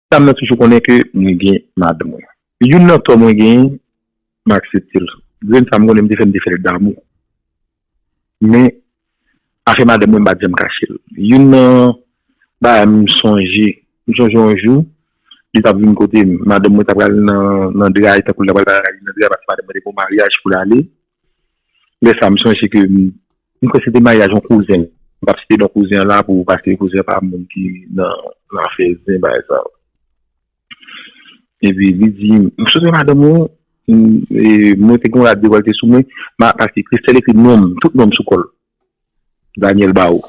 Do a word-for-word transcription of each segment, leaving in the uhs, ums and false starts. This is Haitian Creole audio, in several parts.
Dam nan toujou konnen ke mwen gen madanm mwen. Youn nan tò mwen genyen, m aksepte l. Grenn sa m konnen m te fè, m te fè l damou. Men, afè madanm mwen, m pa t janm kache l. Youn nan bagay m sonje, m sonje yon jou, li t ap vin kote m. Madanm mwen t ap pral nan, nan dray, tankou l t ap pral nan dray, paske madanm mwen te gen yon maryaj pou l ale. Lè sa, m sonje ke m, m kwè se te maryaj yon kouzen. M p ap site non kouzen an la pou, paske kouzen an pa moun ki nan, nan afè zen, bagay sa yo. Epi li di, m sot wè madanm ou, m, e, mwen te gen yon rad devòlte sou mwen, ma, paske Christelle ekri non m, tout non m sou kò l. Daniel Bao.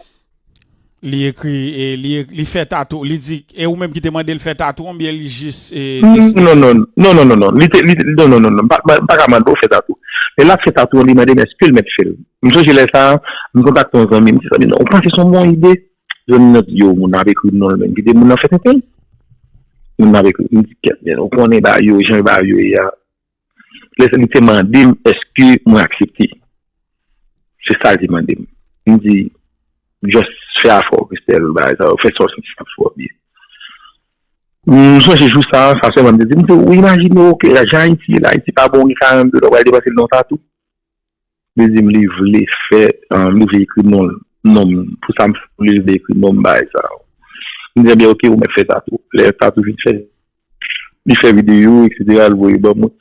Li ekri, e, li, li fè tatou, li di, e ou menm ki te mande l fè tatou, oubyen li jis, e, deside? Non, non, non, non, non, non, non. Li te, li te, non, non, non, non. M pa, m pa, m pa ka mande w fè tatou. Men l ap fè tatou an, li mande m èske l mèt fè l. M sonje lè sa a, m kontakte yon zanmi, m di, zanmi, non, ou panse se yon bon ide? Zanmi nan di, yo, moun nan ap ekri non l menm. Kite moun nan fè tenten l. Moun nan ap ekri, m di, kèt, men ou konnen bagay yo, jan bagay yo ye a. Lè sa, li te mande m èske mwen aksepte. Se sa l te mande m. M di, just fè afè w, Christelle, bagay sa yo, fè sa w santi k ap fè w byen. M sonje jou sa, sa sèlman m te di, m di, ou imajine w ke jan Ayiti ye la, Ayiti pa bon, ou gen karannde dola, w pral depanse l nan yon tatou. Li di m li vle fè, um, li vle ekri non, non m. Pou sa m fè, li vle ekri non m, bagay sa yo. M di, ebyen, oke, ou mèt fè tatou. Lè tatou fin fèt, li fè videyo, etsetera, l voye ban mwen.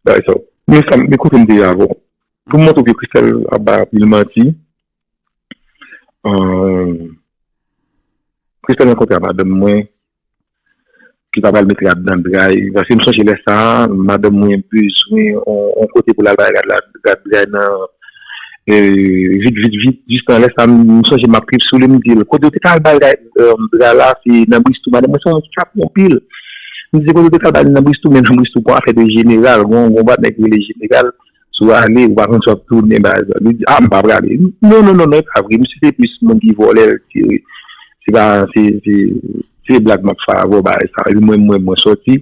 Bagay sa yo. Men sa, men kote m te ye avè w. Pou m montre w ke Christelle ap bay anpil manti, um, Christelle rankontre ak madanm mwen, ki ta pral met rad nan dray. Paske m sonje lè sa a, madanm mwen bezwen yon, yon kote pou l al bay rad la, rad dray nan, e, vit, vit, vit. Jistan lè sa a, m sonje m ap trip sou li, m di l, kote w te ka al bay rad, e, dra la, se nan Bristou. Madanm mwen se yon moun ki trap anpil. M di, kote w te ka al bay li nan Bristou, men nan Bristou, gon afè de jeneral, gon, gon bat nèg rele jeneral. Si w ale, ou pa konn si w ap tounen, bagay sa. Li di, a, m pa prale. Non, non, non, non, e pa vre. Misye se plis moun ki vòlè l tire. Se pa, se, se, se blag m ap fè avè w, bagay sa. Epi mwen, mwen, mwen sòti.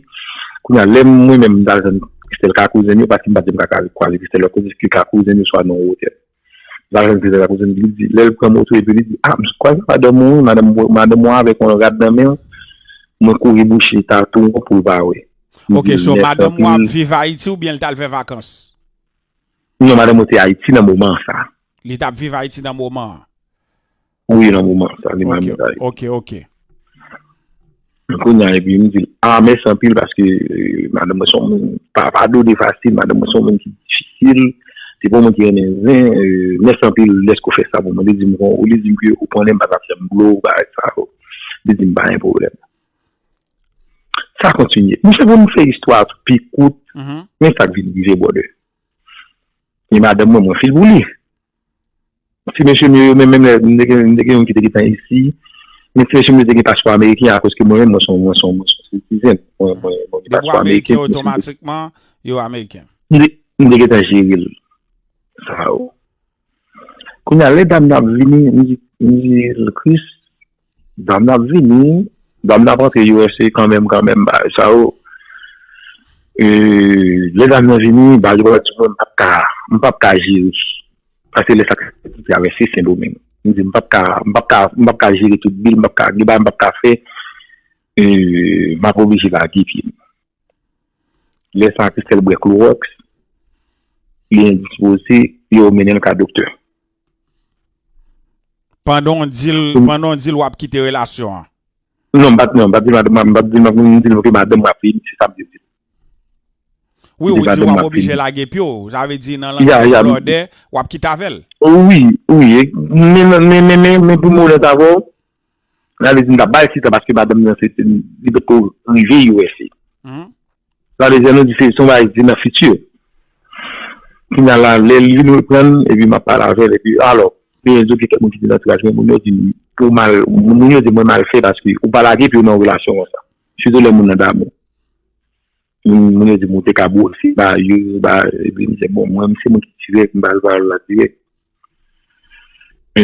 Kounye a, lè mwen menm, m t al jwenn Christelle ka kouzen yo, paske m pa t janm ka kwaze Christelle lòt kote ke ka kouzen yo, swa nan yon otèl. M t al jwenn Christelle ka kouzen, li di, lè l pran moto, epi li di, a, m kwaze madanm ou, madanm, madanm ou avèk yon rad nan men l. Mwen kouri bouche tatou an pou l pa wè. Ok, so madanm ou ap viv Ayiti oubyen l t al fè vakans? Non, madanm mwen te Ayiti nan moman sa. Li t ap viv Ayiti nan moman an? Wi, nan moman sa, li pa vin Ayiti. Ok, ok. Kounye a, epi m di l, a, mèsi anpil paske, e, madanm mwen se yon moun, pa, pa dode fasil, madanm mwen se yon moun ki difisil, se pa yon moun ki renmen zen, e, mèsi anpil dèske w fè sa pou mwen. Li di m, bon, li di m ke ou konnen m pa t ap janm blow, bagay sa yo. Li di m, pa gen pwoblèm. Sa kontinye. Misye, pou m fè istwa a pi kout, men sa k vin rive, brother. E madanm mwen, mwen fil pou li. Ti mesye m yo, yo menm, menm lè m te gen, m te gen youn ki te gentan isi, men ti mesye m yo te gen paspò ameriken, akoz ke mwen menm, mwen se yon, mwen se yon, mwen se yon sitizen. Mwen, mwen, mwen gen paspò ameriken. Depi w ameriken, otomatikman, yo ameriken. M te, m te gentan jere l. Sa yo. Kounye a, lè dam nan ap vini, m di, m di l, Chris, dam nan ap vini, dam nan ap rantre U S A kanmenm, kanmenm, bagay sa yo. E, lè dam nan vini, bagay yo pral di mwen, m p ap ka, m p ap ka jere. Paske lè sa k fèt, li travèse Sendomeng. M di, m p ap ka, m p ap ka, m p ap ka jere tout bil, m p ap ka, gen bagay m p ap ka fè, e, m ap oblije lage pye m. Lè sa a, Christelle bwè klowòks, li endispoze, yo mennen l ka doktè. Pandan w di l, pandan w di l w ap kite relasyon an? Non, m pa t, non, m pa t di madanm, m pa t di madanm, m di l ke madanm mwen ap vini, se sa m te di l. Wi, ou di w ap oblije lage pye w. Sa vle di nan lang flòdè, w ap kite avè l. Wi, wi. Men, men, men, men, men pou m onèt avè w, sa vle di m t ap ba l ti tan paske madanm nan se, se, li potko rive U S A. Sa vle di, nou di se, se yon bagay ki nan fiti. Kounye a la, lè l vin reprann, epi m ap pale avè l, epi, alò, gen kèk moun ki di nan antouraj mwen, moun yo di m, ou mal, moun yo di mwen mal fè paske ou pa lage pye w nan yon relasyon konsa. Sitou lè moun nan damou. Moun, moun yo di m ou te ka bwose ba yo, ba, epi m di, bon, mwen, m se moun ki dirèk, m pa al pawòl la dirèk. E,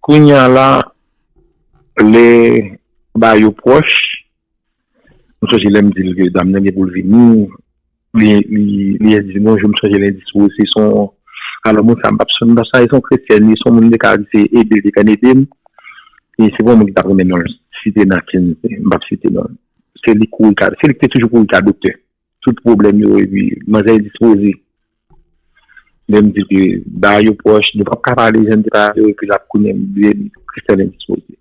kounye a la, lè ba yo pwòch, m sonje lè m di l ke dam nan gen pou l vini, li, li, li endispoze, m sonje l endispoze, se yon, alò, moun sa, m p ap, m p ap sa, se yon kretyèn, li se yon moun m te ka di se ede l, li te konn ede m, e se pa yon moun ki t ap renmen non l, site nan kenn, m p ap site non. Se li kouri ka, se li ki te toujou kouri ka doktè. Tout pwoblèm yo, epi manzè dispoze. Lè m di ke ba yo pwòch, nou p ap ka pale jan n te pale yo, epi l ap konnen m di Christelle endispoze.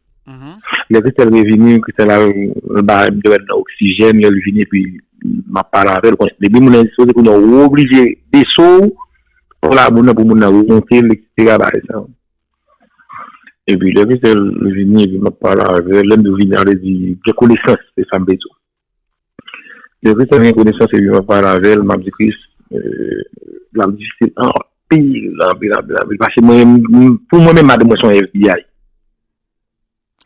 Lè Christelle revini, Christelle al ba m dwèt nan oksijèn, lè l vini, epi m ap pale avè l. Bon, depi moun nan endispoze, kounye a ou oblije bese w pou la moun nan, pou moun nan remonte l, etsetera bagay sa. Epi lè Christelle vini, epi m ap pale avè l, lè m di vini, sa vle di gen konesans, se sa m vle di w. Lè Christelle gen konesans, epi m ap pale avè l, m ap di Chris, l ap difisil anpil, anpil, anpil, anpil. Paske mwen, pou mwen menm, madanm mwen se yon FBI.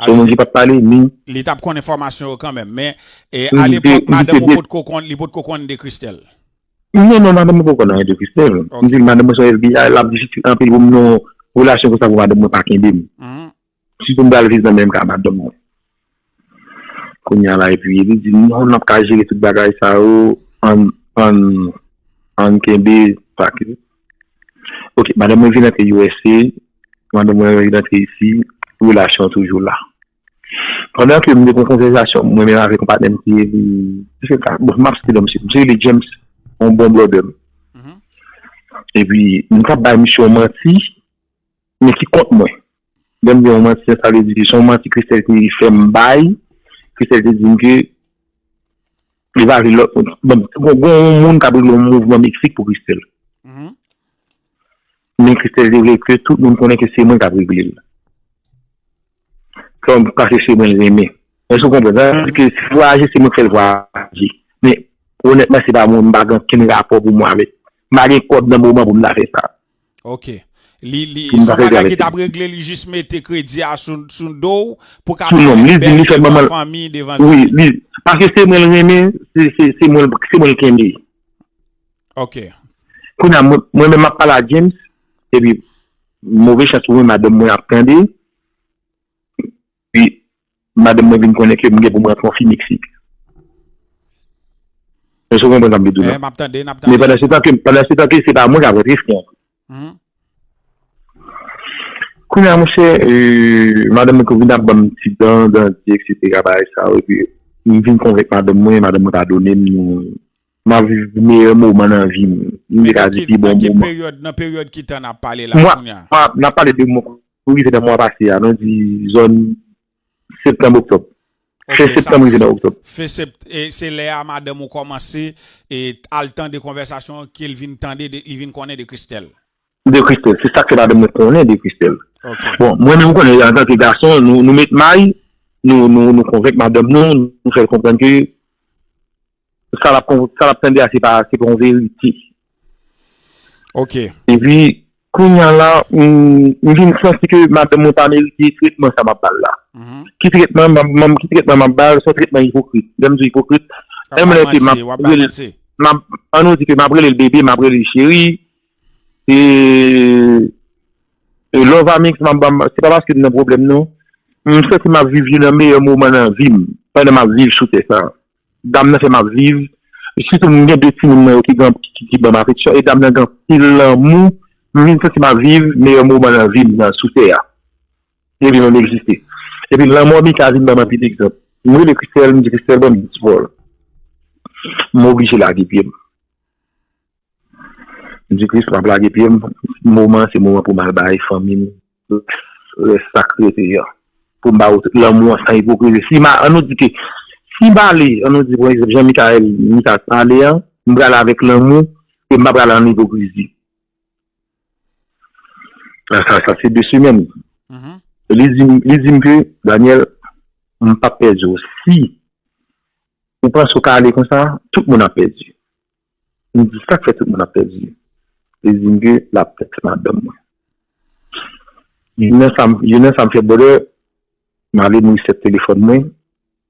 Se yon moun ki pa t pale, ni. Li t ap konn enfòmasyon yo kanmenm, men e, alepòk, madanm ou potko konn, li potko konn de Christelle. Non, non, madanm mwen poko konn anyen de Christelle. M di l, madanm mwen se yon FBI, l ap difisil anpil pou m nan yon relasyon konsa pou madanm mwen pa kenbe m. Sitou m pral viv nan menm kay madanm mwen. Kounye a la, epi li di, non, n ap ka jere tout bagay sa yo, ann, ann, ann kenbe, pa ke. Ok, madanm mwen vin antre U S A, madanm mwen vin antre isi, relasyon an toujou la. Pandan ke m te gen yon konvèsasyon, mwen menm avèk yon patnè m ki rele, bon, m ap site non misye, misye rele James, yon bon brother m. Epi, m t ap bay misye yon manti, men ki kont mwen. Lè m di yon manti, sa vle di ke se yon manti Christelle te fè m bay, Christelle te di m ke li pa vle lòt moun. Bon, gon, gon yon moun k ap regle yon mouvman Meksik pou Christelle. Men Christelle te vle ke tout moun konnen ke se mwen k ap regle l. Kòm, paske se mwen l renmen. Èske w konprann? Sa vle di ke si l vwayaje, se mwen k fè l vwayaje. Men, onètman, se pa mwen, m pa gen okenn rapò pou mwen avèk. M pa gen kòb nan moman pou m ta fè sa. Ok. Li, li, se yon bagay ki t ap regle, li jis mete kredi a sou, sou do w pou ka bay fanmi devan zanmi. Wi, li, paske se mwen l renmen, se, se, se mwen, se mwen l kenbe. Ok. Kounye a, mwen, mwen menm m ap pale a James, epi move chans pou mwen, madanm mwen ap tande, epi madanm mwen vin konnen ke m gen pou mwen rantre yon fi Meksik. Èske w konprann sa m vle di w la? M ap tande, n ap tande. Men pandan se tan ke, pandan se tan ke se pa mwen k ap rantre fi an. Kounye a, monchè, e, madanm mwen tou vin ap ban m ti dan, dan di, etsetera, bagay sa yo, epi m vin konvenk madanm mwen, madanm mwen padone m, nou, m ap viv meyè moman nan vi m. M te ka di pi bon moman. Nan ki peryòd, nan peryòd ki tan n ap pale la kounye a? Mwa, mwa, n ap pale de mwa, pou rive nan mwa pase a, nou di zòn septanm, oktòb. Fen septanm, rive nan oktòb. Fen sept, e se lè a madanm ou kòmanse, e, al tande konvèsasyon ke l vin tande, de, li vin konnen de Christelle. De Christelle. Se sa k fè madanm mwen konnen de Christelle. Bon, mwen menm, ou konnen, antanke gason, nou, nou met may, nou, nou, nou konvenk madanm nou, nou fè l konprann ke sa l ap, sa l ap tande a, se pa, se pa yon verite. Ok. Epi, kounye a la, m, m vin santi ke madanm mwen pa merite tretman sa m ap ba l la. Ki tretman, m, m, ki tretman m ap ba l, se yon tretman ipokrit. Lè m di ipokrit, menm lè ke m ap rele, m ap, ann nou di ke m ap rele l bebe, m ap rele l cheri, e, e love Amix, m ap ba m, se pa paske m nan pwoblèm, non. M santi m ap viv youn nan meyè moman nan vi m, pandan m ap viv sou tè sa a. Dam nan fè m ap viv, sitou m gen de timoun mwen yo ki gen, ki, ki ban m afeksyon, e dam nan gen anpil lanmou, m vin santi m ap viv meyè moman nan vi m nan sou tè a. Epi m egziste. Epi lanmò Mika vin ban m anpil egzanp. M rele Christelle, m di Christelle, ban m dis vòl. M oblije lage pye m. M di Chris, m ap lage pye m. Moman an, se moman pou m al bay fanmi m rès sa k rete an. Pou m ba yo tout lanmou an san ipokrizi. Si m a, ann nou di ke, si m ale, ann nou di, pa egzanp, Jean Michael, Mika t pale an, m prale avèk lanmou, e m pa prale an ipokrizi. Sa, sa, sa se de semèn. Li di m, li di m ke, Daniel, m p ap pèdi w. Si ou panse w ka ale konsa, tout moun ap pèdi. M di, sa k fè tout moun ap pèdi? Li di m ke l ap tèks madanm mwen. Youn nan sa m, youn nan sa m fè, brother, m ale, m reset telefòn mwen,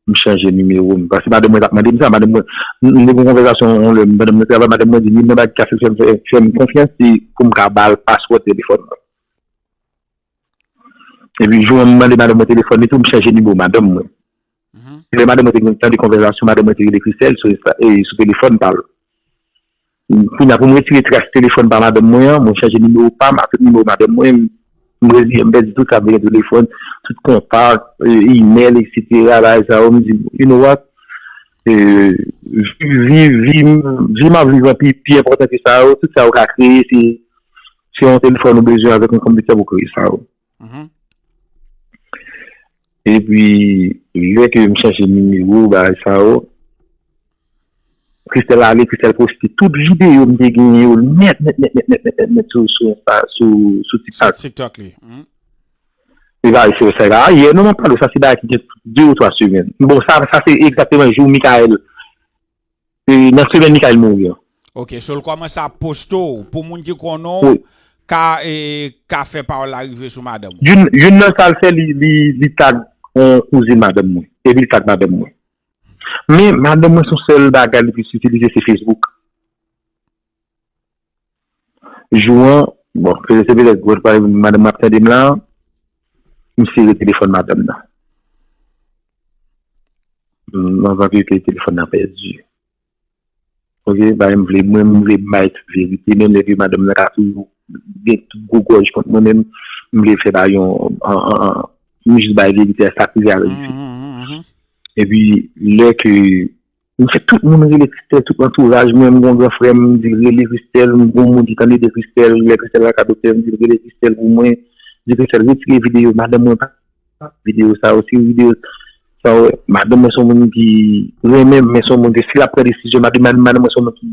m chanje nimewo m. Paske madanm mwen t ap mande m sa, madanm mwen, m, m te gen yon konvèsasyon yon lè, madanm mwen travay, madanm mwen di, youn nan bagay ki ka fè, fè, fè, fè m konfyans, se pou m ka ba l paswòd telefòn mwen. Epi jou an, m mande madanm mwen telefòn li tou, m chanje nimewo madanm mwen. Lè madanm mwen te gen tan de konvèsasyon, madanm mwen te rele Christelle sou, e, sou telefòn pa l. Kounye a, pou m retire tras telefòn pa madanm mwen an, mwen chanje nimewo pa m ak nimewo madanm mwen, m M reziyen, m pèdi tout sa, m pèdi telefòn, tout kontak, e, email, et cetera. Bagay sa yo, m di, you know what? E, vi, vi, vi, vi m ap viv an pi, pi enpòtan ke sa yo. Tout sa yo ka kreye, se, se yon telefòn ou bezwen avèk yon konpitè pou kreye sa yo. Mhm. Epi, lè ke m chanje nimewo, bagay sa yo, Christelle ale, Christelle poste tout videyo m te genyen yo nèt, nèt, nèt, nèt, nèt, nèt, nèt, nèt, sou, sou Insta, sou, sou Sou TikTok. TikTok li. Mhm. E bagay se sa la. Yè, non, m ap pale, sa se bagay ki gen de ou twa semèn. Bon, sa, sa se egzakteman jou Michael, e, nan semèn Michael mouri an. Ok, so l kòmanse ap poste w pou moun ki konnen w, wi, ka, e, ka fè pawòl la rive sou madanm ou. Youn, youn nan sa l fè, li, li, li tag yon kouzin madanm mwen. Epi li tag madanm mwen. Men, madanm mwen, se yon sèl bagay li plis itilize, se Facebook. Jou an, bon, se, se petèt, gwo pale madanm ap tande m la, m sere telefòn madanm nan. M, anvan ke, ke telefòn nan pèdi. Ok, bagay m vle, mwen, m vle bay tout verite, menm lè ke madanm nan ka toujou gen tout gwo gòj kont mwen, menm m vle fè bagay yon, an, an, an, m jis bay verite a, sa k rive avèk li. Mhm, mhm, mhm. Epi, lè ke m fè tout moun rele Christelle, tout antouraj mwen, m gon gran frè m, m di l rele Christelle, m gon moun ki tande de Christelle, lè Christelle al ka doktè, m di l rele Christelle pou mwen, di Christelle retire videyo madanm mwen pa videyo sa yo, se videyo sa yo, madanm mwen se yon moun ki renmen m, men se yon moun ke si l ap pran desizyon, madanm, madanm, madanm mwen se yon moun ki,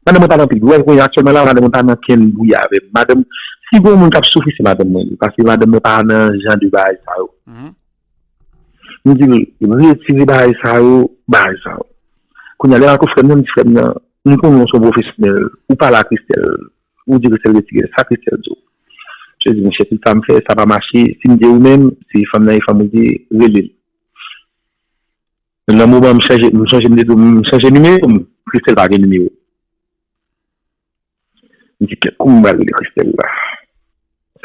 madanm mwen pa nan pil, wè, kounye a aktyèlman la, madanm mwen pa nan kenn bouya avè m. Madanm, si gon moun k ap soufri, se madanm mwen ye, paske madanm mwen pa nan jan de bagay sa yo. Mhm. M di l, retire bagay sa yo, bagay sa yo. Kounye a, lè m al kou frè m nan, m di frè m nan, m konnen w se yon pwofesyonèl, ou pale a Christelle, ou di Christelle retire l, sa Christelle di w? Misye di, monchè, tout sa m fè, sa pa mache, si m te ou menm, se fanm nan e fanm ou te ye, rele l. Nan moman m chanje, m chanje, m te di w, m chanje nimewo m, Christelle pa gen nimewo. M di, kèt kou m pral rele Christelle la.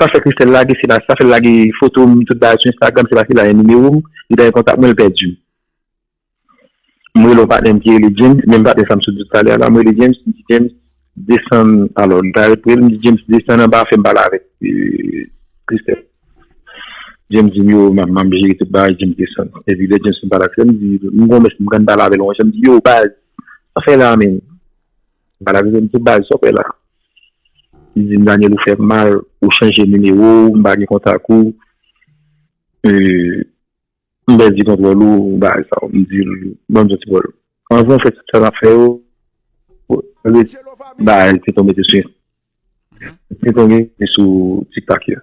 Sa fè Christelle lage, se la, sa fè l lage foto m, tout bagay sou Instagram, se paske l pa gen nimewo m, li pa gen kontak mwen, l pèdi m. M rele yon patnè m ki rele James, menm patnè sa m sot di w talè a la, m rele James, m di, James, desann, alò, li parèt prè, m di, James, desann anba, fè m pale avèk, euh, Christelle. James di m, yo, m ap, m ap jere tout bagay, James desann. Epi lè James fin pale avèk m, m di, m gon mès, m konn pale avè l yon jan, m di, yo, baz, sa fè la, menm. M pale avè l, m di, baz, sa w fè la? Li di m, Daniel, ou fè m mal, ou chanje nimewo w, m pa gen kontak ou. Euh, M pèdi kontwòl ou, bagay sa yo. M di l, ban m yon ti pòl. Anvan w fè tout sa n ap fè yo, bagay te tonbe sou, te tonbe sou TikTok yo.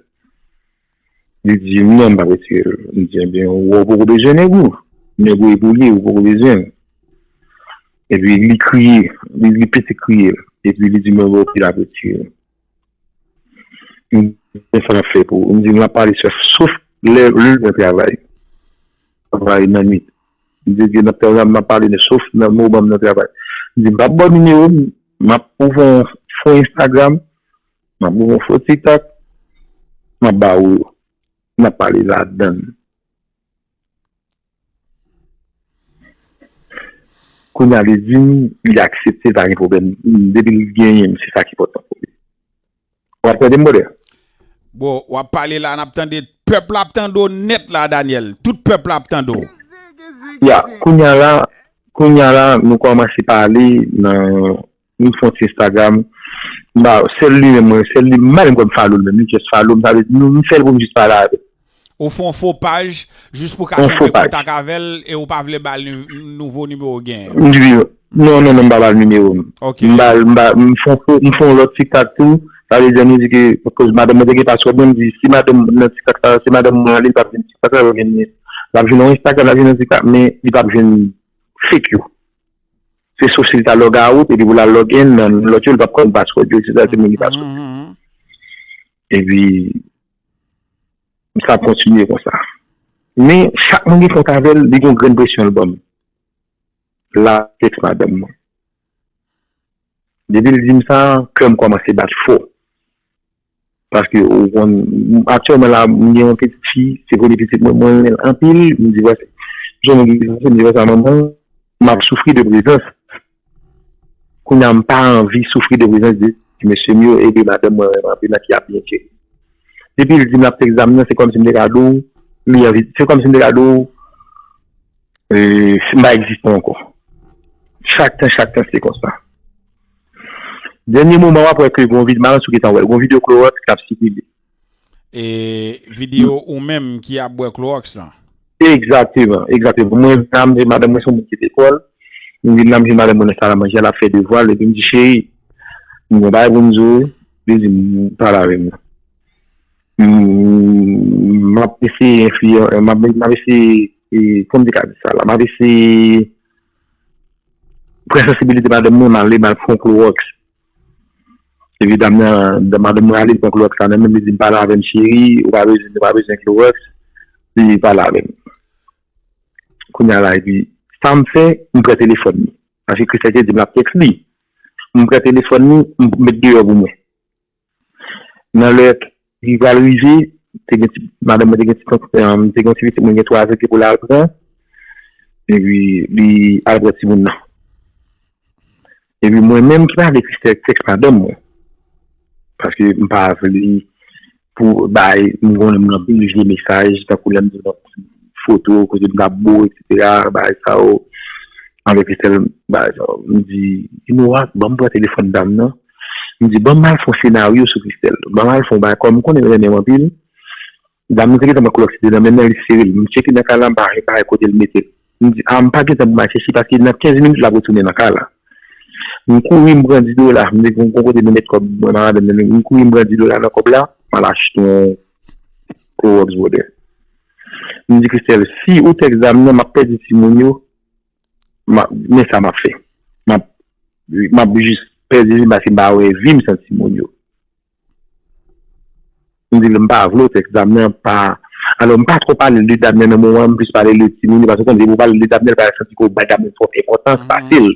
Li di m, non, m p ap retire l. M di, ebyen, ou wè w poko bezwen nèg ou. Nèg ou e pou li, ou poko bezwen l. Epi li kriye, li, li pete kriye. Epi li di m, bon, oke, l ap retire l. M di, men sa n ap fè pou ou? M di, m ap pale sèf, sof lè, lè l mwen travay. Travay nan nwit. M di, di, n ap travay, m ap pale, men sof nan moman m nan travay. M di, m p ap ba w nimewo m, m ap ouvri yon fo Instagram, m ap ouvri yon fo TikTok, m ap ba ou yo. N ap pale ladan l. Kounye a, li di m, li aksepte, pa gen pwoblèm. Depi l genyen m, se sa ki enpòtan pou li. W ap tande m, brother? Bon, w ap pale la, n ap tande, pèp la ap tande w nèt la, Daniel. Tout pèp la ap tande w. Ya, kounye a la, kounye a la, nou kòmanse pale nan, nou fè yon ti Instagram. M pa, sèl li menm, mwen, sèl li, m pa menm kwè m follow l menm, li just follow m, sa vle di, nou, m fè l pou m jis pale avè l. Ou fè yon fo paj, jis pou ka kenbe kontak avè l, e ou pa vle ba l ni-, nouvo nimewo w genyen an? Non, non, non, m pa ba l nimewo m. Ok. M ba l, m ba, m fè yon fo, m fè yon lòt TikTok tou. Sa vle di, nou di ke, akoz madanm mwen te gen password mwen, m di, si madanm nan TikTok sa, si madanm mwen ale, li p ap vin TikTok la, l ap vin, l ap vin nan Instagram, l ap vin nan TikTok, men li p ap jwenn fake yo. Se sof si l ta log out, epi pou l al log in, nan lòt yo, li p ap konn password yo, et cetera, se moun ki password yo. Epi, sa ap kontinye konsa. Men, chak mwen gen kont avè l, li gon grenn presyon l ban m. L ap tèks madanm mwen. Depi l di m sa, kè m kòmanse bat fò. Paske, ou konn, aktyèlman la, m gen yon pitit fi, se premye pitit mwen, mwen renmen l anpil, m di, wè, se, jan mwen gen, m di, wè, sa manman, m ap soufri de prezans. Kounye a, m pa anvi soufri de prezans de ti mesye m yo e de madanm mwen renmen anpil la ki ap byen jere. Depi l di m l ap tèks zam nan, se kòmsi m te ka di w, li anvi, se kòmsi m te ka di w, e, m pa egziste ankò. Chak tan, chak tan, se konsa. Dènye moman, w ap wè ke gon vid-, m pa konn si w gentan wè l, gon videyo Clorox k ap sikile. E videyo ou menm ki ap bwè Clorox lan? Egzakteman, egzakteman. Mwen, m di madanm mwen se yon moun ki lekòl. M vin la, m jwenn madanm mwen nan sal a manje, l ap fè devwa l, epi m di, cheri, m gon bagay pou m di w, li di m, pale avè m. M, m ap eseye enfliyan, m ap, m ap eseye, e, kòman m te ka di sa la, m ap eseye pran sansibilite madanm mwen, m ale, m al pran Clorox. Epi dam nan, madanm mwen ale, li pran Clorox la nan men m, li di m, pale avè m, cheri, ou pa bezwen, ou pa bezwen Clorox, li pale avè m. Kounye a la, epi, sa m fè, m pran telefòn li. Paske Christelle te di m l ap tèks li. M pran telefòn li, m met deyò pou mwen. Nan lè li pral rive, te gen ti, madanm mwen te gen ti, te gen ti pitit mwen gen twa zan ki pou l al pran. Epi li al pran timoun nan. Epi mwen menm ki pa vle Christelle tèks madanm mwen. Paske m pa vle pou bay, m konnen moun anpil vye mesaj, tankou lè m di yon foto, kote m t ap bo, etsetera, bagay sa yo. Anvè Christelle, bagay sa yo. M di, you know what, ban m pran telefòn dam nan. M di, ban m al fè yon senaryo sou Christelle. Ban m al fè yon bagay, kòm m konnen l renmen m anpil. Dam nan te gentan pran Clorox te nan men l, li sere l. M tcheke nan kay la, m pa, pa wè kote l mete l. M di, a, m pa gentan pou m al chèche, paske nan kenz minit, l ap retounen nan kay la. M kouri, m pran dis dola. M di, gon kote nou met kòb, mwen, madanm nan, m kouri, m pran dis dola nan kòb la, m al achte yon Clorox, brother. M di Christelle, si ou tèks dam nan, m ap pèdi timoun yo, m ap, men sa m ap fè. M ap, m ap jis pèdi vi m, paske m pa wè vi m san timoun yo. M di l, m pa vle w tèks dam nan, pa. Alò, m pa twò pale de dam nan nan moman an, m plis pale de timoun yo, paske w konn, depi w pale de dam nan, l pral santi ke w bay dam nan twòp enpòtans, pase l.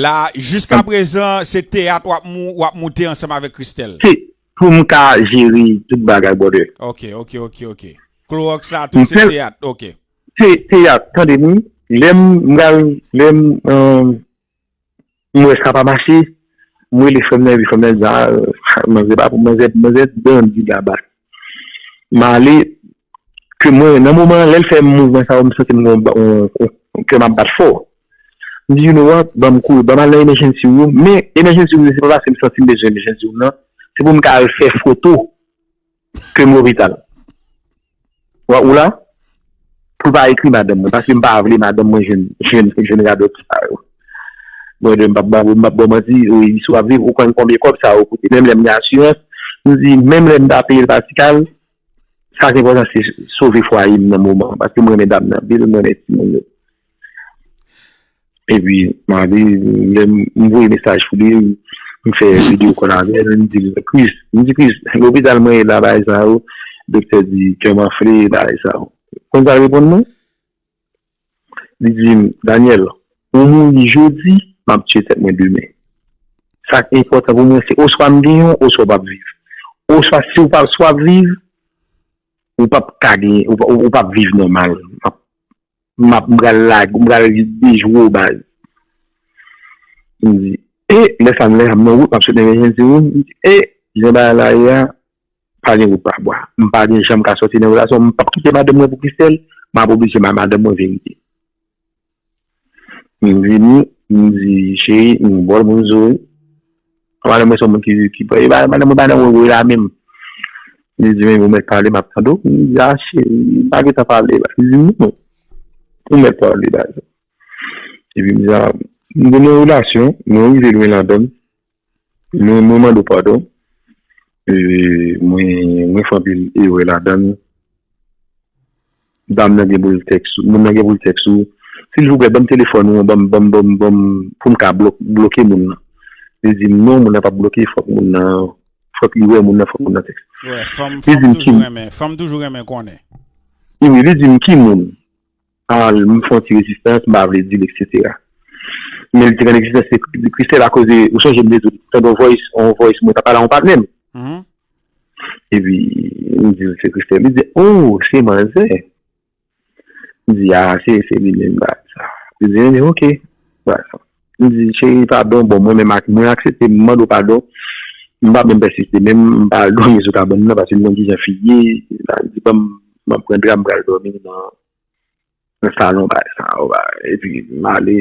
La, jiska prezan, se teyat w ap mou-, w ap moute ansanm avèk Christelle. Se pou m ka jere tout bagay, brother. Ok, ok, ok, ok. Clorox la, tout se teyat, ok. Se teyat, tande m wi. Lè m, m pral, lè m, euh, m wè sa pa mache, m rele frè m nan, epi frè m nan di, a, manzè pa pou manzè, manzè bandi laba. M ale, ke mwen, nan moman an, lè l fè mouvman sa yo, m santi m gon, on, on, kè m ap bat fò. M di, you know what, ban m kouri, ban m al nan emergency room. Men emergency room, se pa paske m santi m bezwen emergency room nan, se pou m ka al fè foto ke m lopital. Ou la? Pou l pa ekri madanm mwen, paske m pa vle madanm mwen jwenn, jwenn, jwenn radòt sa yo. Mwen, m p ap ba, m p ap ba w manti, wi, si w ap viv, ou konn konbyen kòb sa yo koute. Menm lè m gen asirans, m di, menm lè m ta peye l pa ti kal, sa ki enpòtan, se sove fwaye m nan moman an, paske m renmen dam nan anpil, m renmen timoun yo. Epi, m ale, lè m, m voye mesaj pou li, m fè videyo kòl avè l, m di l, Chris, m di, Chris, lopital mwen ye la, bagay sa yo, doktè di, kè m anfle, bagay sa yo. Konn sa l reponn mwen? Li di m, Daniel, ou mouri jodi, m ap tiye tèt mwen demen. Sa k enpòtan pou mwen, se oswa m genyen w, oswa w p ap viv. Oswa si w pa, si w ap viv, ou p ap ka genyen, ou p ap viv nòmal. M ap m ap m pral lage, m pral dejwe w baz. M di, e, lè sa m lè m nan wout, m ap sot nan emergency room, m di, e, jan bagay la ye a, pa gen wout pa bwa. M pa gen jan m ka sòti nan relasyon, m p ap kite madanm mwen pou Christelle, m ap oblije bay madanm mwen verite. M vini, m di, cheri, m bò l pou m di w wi. Madanm mwen se yon moun ki, ki, e pa, madanm mwen pa nan wowoy la menm. Li di, men ou mèt pale, m ap tande w. M di, a cheri, m pa gentan pale la. Li di, non, ou mèt pale la. Epi m di, a, m gen yon relasyon, mwen rive lwen ladan l. Mwen, mwen mande w padon. E, mwen, mwen fè anpil erè ladan l. Dam nan gen pou l tèks ou, moun nan gen pou l tèks ou. Silvouplè, ban m telefòn ou an, ban m, ban m, ban m, ban m, pou m ka blòk, bloke moun nan. Li di m non, moun nan p ap bloke, fòk moun nan, fòk li wè moun nan, fòk moun nan tèks. Wè, fanm, fanm toujou renmen, fanm toujou renmen konnen. Wi, li di m ki moun. A, m fè yon ti rezistans, m pa vle di l, etsetera. Men li te konn egzistans Christelle akoz de, ou sonje m te di w, tande yon voice, yon voice mwen t ap pale a yon patnè m. Epi, m di l se Christelle. Li di, oh, se manzè. M di, a, se, se li menm bagay sa. Li di, men, ok. Bagay sa. M di, cheri, padon, bon, mwen menm ak, mwen aksepte, m mande w padon. M pa menm pèsiste, menm m pa al dòmi sou kabann nan, paske m konn kijan fi ye, m di, "Ban m, ban m pran dra, m pral dòmi nan, nan salon, bagay sa yo, bagay." Epi, m ale,